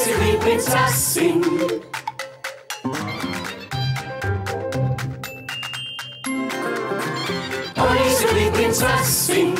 Häuserli Prinzessin. Häuserli Prinzessin.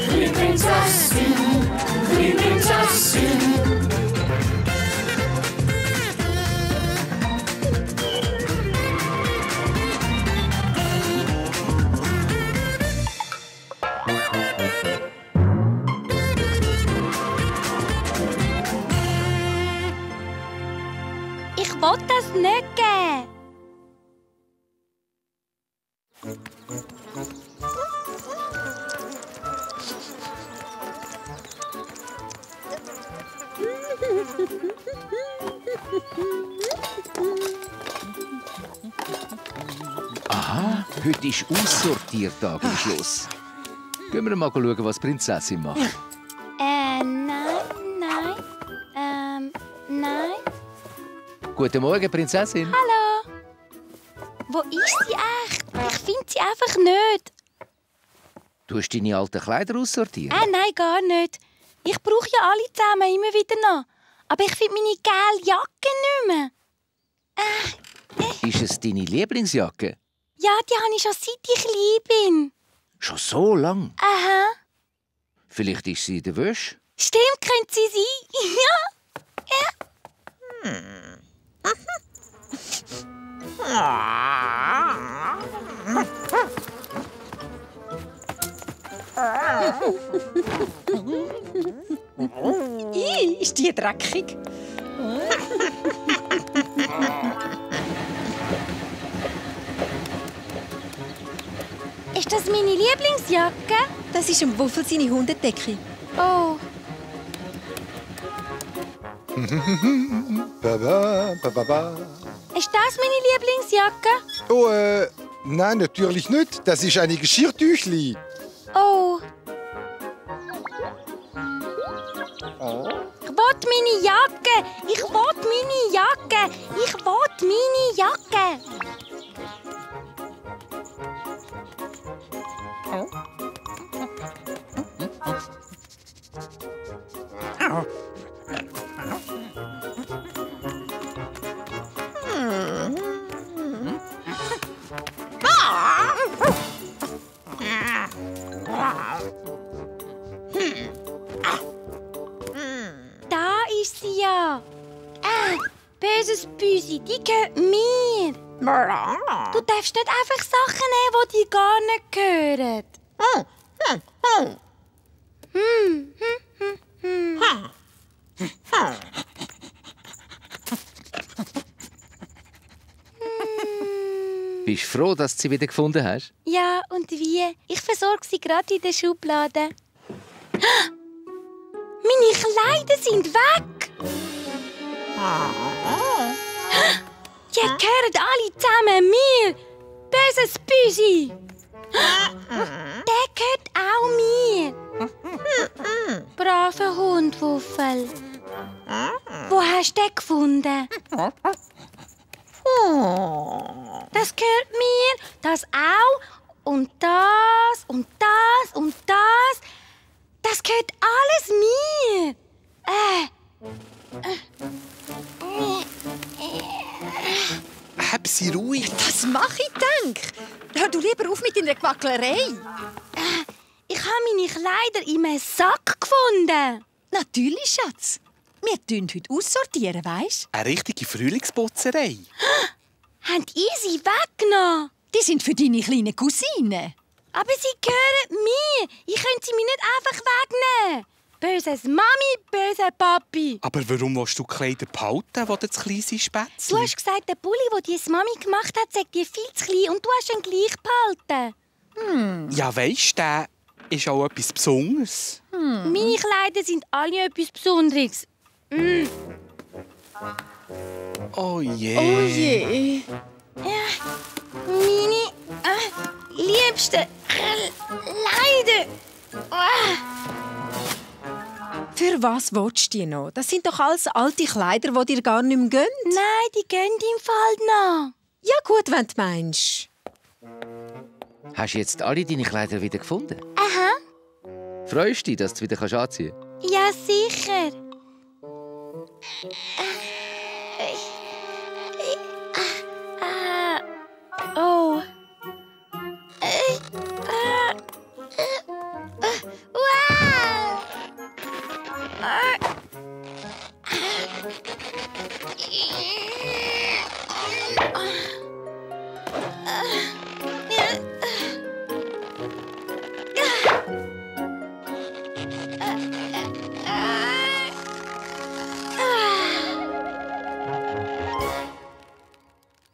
Grüne Prinzessin, grüne Prinzessin. Ich will das nicht geben. Aha, heute ist Aussortiertag am Schluss. Gehen wir mal schauen, was die Prinzessin macht. Nein. Guten Morgen, Prinzessin. Hallo. Wo ist sie echt? Ich finde sie einfach nicht. Du hast deine alten Kleider aussortiert? Nein, gar nicht. Ich brauche ja alle zusammen immer wieder noch. Aber ich finde meine gelbe Jacke nicht mehr. Ist es deine Lieblingsjacke? Ja, die habe ich schon seit ich klein bin. Schon so lang? Aha. Vielleicht ist sie in der Wäsche? Stimmt, könnte sie sein. Ja. Ist die dreckig? Ist das meine Lieblingsjacke? Das ist ein Wuffel seine Hundedecke. Oh. Ist das meine Lieblingsjacke? Oh, nein, natürlich nicht. Das ist eine Geschirrtüchli. Oh. Ich will meine Jacke. Ich will meine Jacke. Ich will meine Jacke. Da ist sie ja. Böses Büsi, die gehört mir. Du darfst nicht einfach Sachen nehmen, die dir gar nicht gehören. Bist du froh, dass du sie wieder gefunden hast? Ja, und wie? Ich versorge sie gerade in der Schublade. Meine Kleider sind weg! Die gehören alle zusammen mir! Böses Büsi! Der gehört auch mir! Braver Hund, Wuffel. Wo hast du den gefunden? Das gehört mir, das auch und das und das und das. Das gehört alles mir. Hab sie ruhig. Was mache ich, denk? Hör du lieber auf mit deiner Quacklerei. Ich habe meine Kleider in einem Sack gefunden. Natürlich, Schatz. Wir tun heute aussortieren, weisst? Eine richtige Frühlingsputzerei. Habt ihr sie weggenommen? Die sind für deine kleinen Cousinen. Aber sie gehören mir. Ich könnte sie mir nicht einfach wegnehmen. Böses Mami, böser Papi. Aber warum willst du die Kleider behalten, wo du das kleine Du Spätzle? hast gesagt, der Pulli, den die Mami gemacht hat, sei dir viel zu klein und du hast ihn gleich behalten. Ja, weisst du, der ist auch etwas Besonderes. Meine Kleider sind alle etwas Besonderes. Oh je. Oh je. Meine liebsten Kleider. Für was willst du die noch? Das sind doch alles alte Kleider, die dir gar nicht mehr gehen. Nein, die gehen im Fall noch. Ja gut, wenn du meinst. Hast du jetzt alle deine Kleider wieder gefunden? Aha. Freust du dich, dass du wieder anziehen kannst? Ja, sicher. Oh.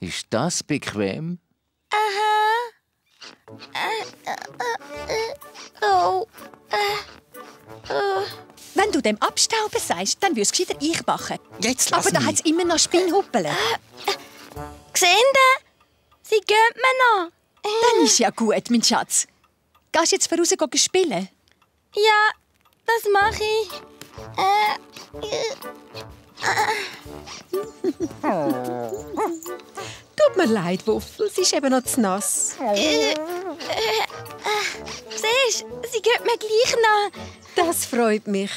Ist das bequem? Oh. Wenn du dem Abstauben sagst, dann würd's gescheiter ich machen. Jetzt lass Aber da mich. hat's immer noch Spinnhuppeln. Sehen Sie? Sie gehen mir noch. Dann ist ja gut, mein Schatz. Gehst du jetzt voraus spielen? Ja, das mache ich. Tut mir leid, Wuffel, es ist eben noch zu nass. Siehst du, sie gehen mir gleich noch. Das freut mich.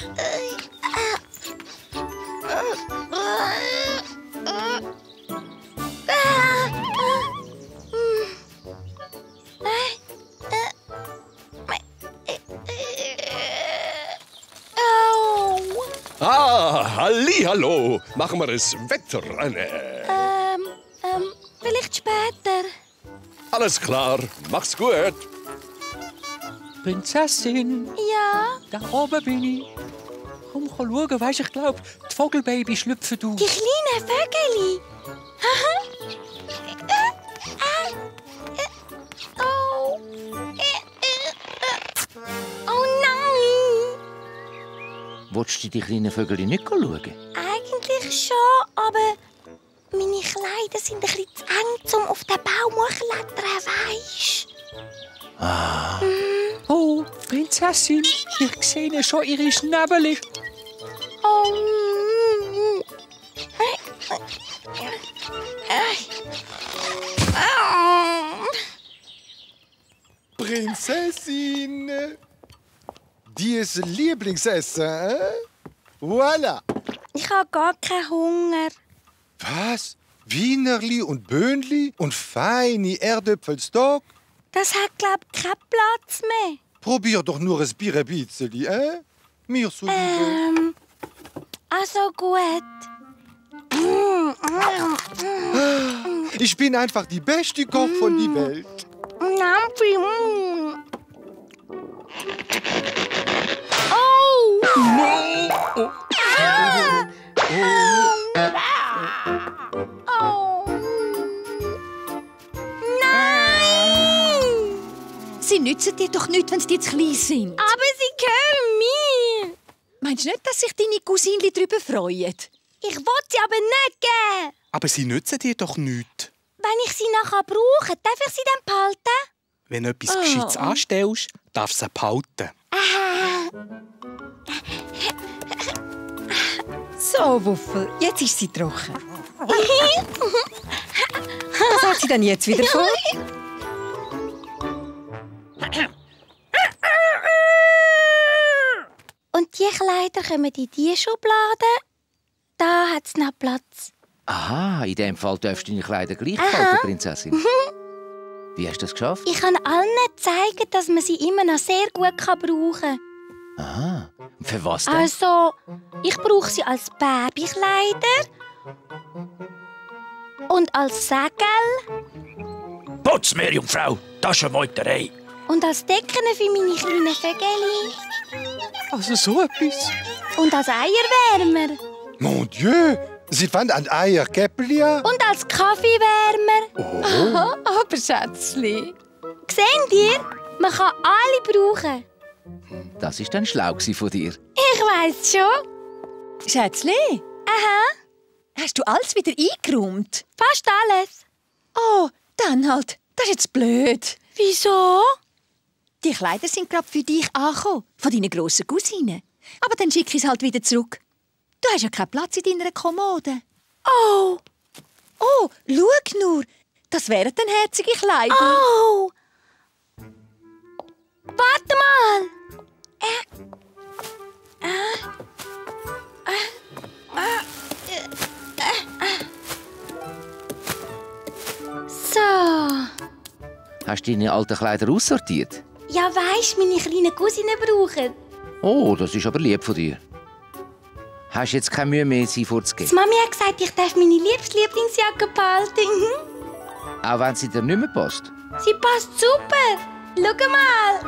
Hallihallo, machen wir es Wettrennen. Vielleicht später. Alles klar, mach's gut. Prinzessin, Ja, da oben bin ich. Komm, schauen, weisst, ich glaube, die Vogelbaby schlüpfen du. die kleinen Vögel. Oh. Oh nein. Willst du die kleinen Vögel nicht schauen? Eigentlich schon, aber meine Kleider sind ein bisschen zu eng, um auf den Baum hochzuklettern, weisst du? Oh, Prinzessin, ich sehe schon ihre Schnäbel. Oh. Prinzessin! Dies Lieblingsessen, Voilà! Ich habe gar keinen Hunger. Was? Wienerli und Böhnli und feine Erdäpfelstock? Das hat, glaub ich, keinen Platz mehr. Probier doch nur ein Birebizeli, Mir so liebe. Also gut. Ich bin einfach die beste Koch von der Welt. Nampi. Oh! Oh! Nein! Sie nützen dir doch nichts, wenn sie zu klein sind. Aber sie gehören mir. Meinst du nicht, dass sich deine Cousinchen darüber freuen? Ich will sie aber nicht geben. Aber sie nützen dir doch nichts. Wenn ich sie nachher brauche, darf ich sie dann behalten? Wenn du etwas Gescheites anstellst, darfst du sie behalten. So, Wuffel, jetzt ist sie trocken. Was hat sie denn jetzt wieder vor? Und die Kleider kommen in diese Schublade. Da hat es noch Platz. Aha, in dem Fall darfst du deine Kleider gleich behalten, Prinzessin. Wie hast du das geschafft? Ich kann allen zeigen, dass man sie immer noch sehr gut brauchen kann. Aha, und für was denn? Also, ich brauche sie als Babykleider und als Segel Putz mir, Jungfrau, das ist eine Meuterei. und als Decken für meine kleinen Vögel Also so etwas? und als Eierwärmer Mon Dieu! Sie fand ein Eierkäpplia? und als Kaffeewärmer. Aber Schätzli. Sehen ihr? Man kann alle brauchen. Das war dann schlau von dir. Ich weiss schon. Schätzli, Aha, hast du alles wieder eingeräumt? fast alles. Oh, dann halt. Das ist jetzt blöd. Wieso? Die Kleider sind gerade für dich angekommen, von deinen grossen Cousinen. Aber dann schicke ich es halt wieder zurück. Du hast ja keinen Platz in deiner Kommode. Oh, Oh, schau nur. Das wären dann herzige Kleider. oh. Warte mal! So. Hast du deine alten Kleider aussortiert? Ja, weisst, meine kleinen Cousinen brauchen. Oh, das ist aber lieb von dir. Hast du jetzt keine Mühe mehr, sie Die vorzugeben? Mami hat gesagt, ich darf meine Lieblingsjacke behalten. Auch wenn sie dir nicht mehr passt? Sie passt super. Schau mal.